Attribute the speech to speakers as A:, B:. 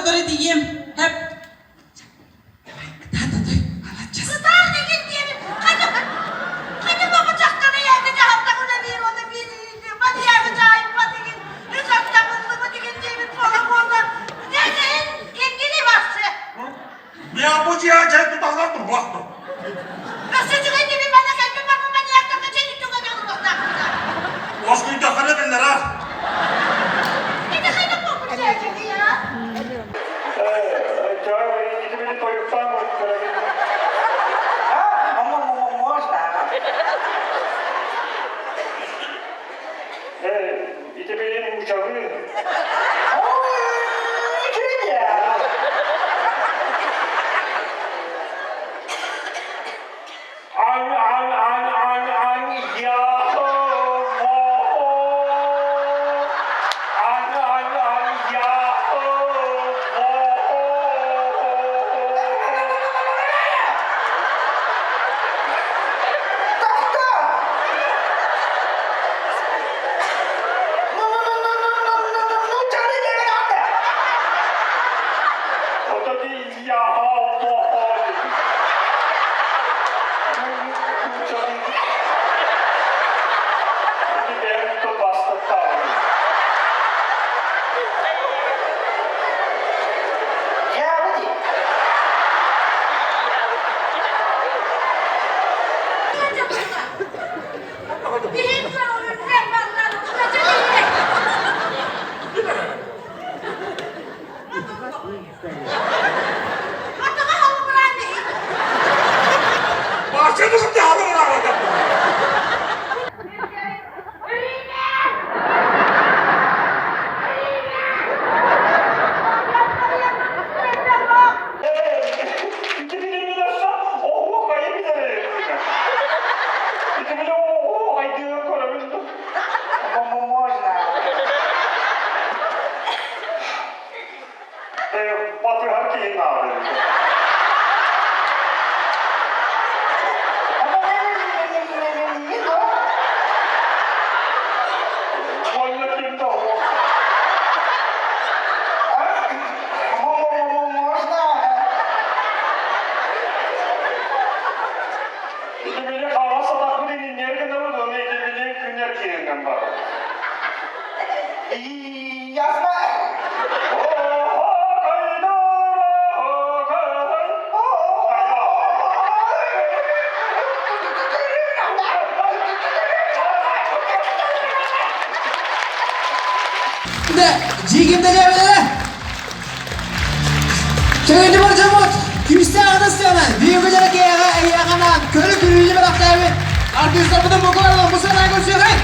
A: сотору тиийиэм. Хэп. Кытаат, алачас.
B: Кытаат деген диэбит. Хайа, хайа бу дьахтары эйээтэ дьаһалтаҕына биир уонна биир маньягы дьаайпат игин, үс аттабыллыбыт игин диэбит буола-буола. Дьэ, кимҥиний вообще?
C: Меня бу дьиэ дьэ туталлар турбахтыр.
B: Өссө үчүгэй диэбит манна кэлбит барбын маньяктарга чэй үтүгэн олоруохтаахпыта.
C: Уоскуйдаххына биллэрэр.
B: Ити хайда буолбут дьээдьэний, а?
C: Ити билин уучалыы. Ан ан ан ан ан я Ан ан ан я
B: Биһиги көрүллэр баллар
C: Батыһар киһи наада. Манна ким да Итибили хаҥас атахпын иҥнэр гынабын, уонна итибили күннэр киһинэн барар.
D: Ясно.
A: Дэ, дьиигимдэ дьээбэлэрэ! Чэгинди бар дьоммут, күүстээх ытыстыана, бүгүҥҥү дьарыкыйаҕа эйиэхэ анаан көрү-күлүүнү бэлэхтээбит артыыстарбытын бука барыларын бу сыанаҕа көрсүөҕэй!